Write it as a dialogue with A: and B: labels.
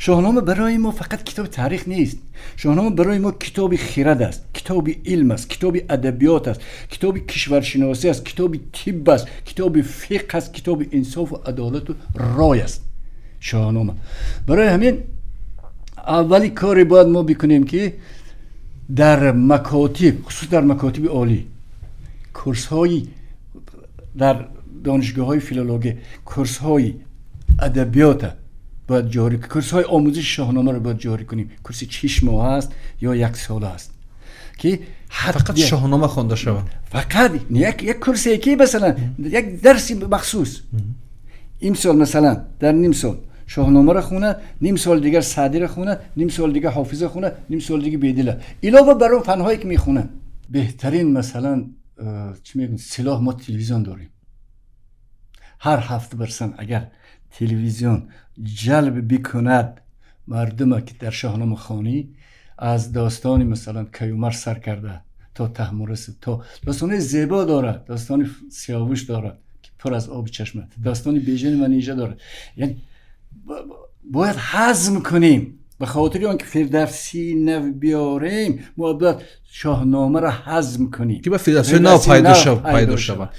A: Шоҳнома барои мо фақат китоби таърих нест. Шоҳнома барои мо китоби хирад аст, китоби илм аст, китоби адабиёт аст, китоби кишваршиносӣ аст, китоби тиб аст, китоби фиқҳ аст, китоби инсофу адолату рой аст Шоҳнома. Барои ҳамин аввали коре бояд мо бикунем, ки дар макотиб, хусус дар макотиби олӣ, курсҳои дар донишгоҳҳои филологӣ, курсҳои адабиёта бояд ҷорӣ, курсҳои омӯзиши Шоҳномаро бояд ҷорӣ кунем. Курси 6 моҳ аст ё як сола аст, ки
B: фақат Шоҳнома хонда шавад.
A: Фақат як курсе ки, масалан, як дарси махсус, имсол, масалан, дар ним сол Шоҳномаро хонад, ним соли дигар Саъдиро хонад, ним соли дигар Ҳофиза хонад, ним соли дигар Бедила, илова бар он фанҳое ки мехонанд. Беҳтарин, масалан, чӣ мегӯям, силоҳ мо телевизион дорем. Ҳар ҳафта барсан агар телевизион ҷалб бикунад мардума, ки дар Шоҳномахонӣ аз достони, масалан, Каюмар сар карда то Таҳмурас, то достони зебо дорад, достони Сиёвуш дорад, ки пур аз оби чашма, достони Бежани Манижа дорад. Яъне бояд ҳазм кунем. Ба хотири он ки Фирдавсии нав биёрем, мо бояд Шоҳномаро ҳазм кунем.
B: Ки ба Фирдавсии нав пайдо шавад.